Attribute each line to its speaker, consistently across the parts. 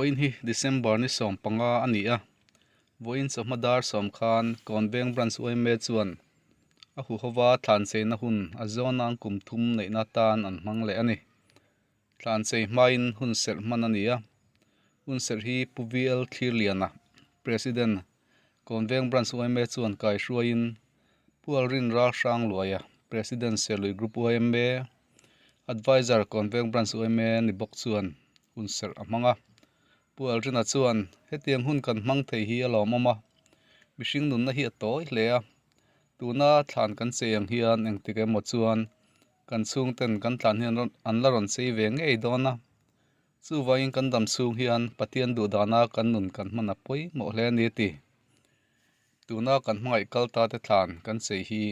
Speaker 1: Vawiin hi December ni 15 a ni a, vawiin chawhma dar 10 khan Kawnveng Branch yma chuan a huhova thlancheina hun a zawnan kum thum neihna atan an hmang leh a ni. Thlanchei hmain hun serh hman a ni a, hun serh hi Pu VL Thlirliana, President, Kawnveng Branch yma chuan kaihruaiin Pu Alrin Ralhrangluaia, President Serlui Group yma, Adviser Kawnveng Branch yma ni bawk chuan hun serh a hmang a. Pu Alrina chuan, Hetiang hun kan hmang thei hi a lawmawm a, mihring nunna hi a tawi hle a, tuna thlan kan chei ang hian engtik emaw chuan kan chhungten kan tlan hian an la rawn chei ve ngei dawn a, chuvangin kan dam chhung hian Pathian duhdana kan nun kan hman a pawimawh hle a ni ti. Tuna kan hmangaih kal ta te thlan kan chei hi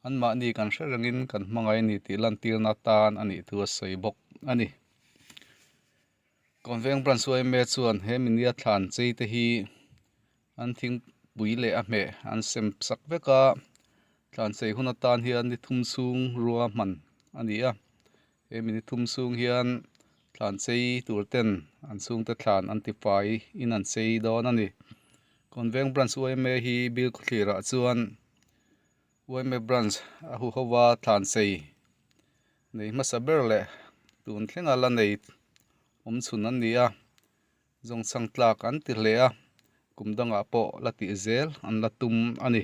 Speaker 1: anmahni kan hre rengin kan hmangaih a ni tih lantirna atan a nih thu a sawi bawk a ni. Kawnveng Branch yma chuan he minia thlan chei te hi an thingpui leh a hmeh an sem sak vek a, thlan chei hun atan hian ni thum chhung rua hman a ni a, he mi ni thum chhung hian thlan chei tur ten an chhungte thlan an ti fai in an chei dawn a ni. Kawnveng Branch yma hi bil khawthlir ah chuan yma Branch a huhova thlan chei nei hmasa ber leh tun thlenga la nei awm chhun an ni a. Zawngchhang tlak an ti hle a, kum dangah pawh la tih zel an la tum a ni.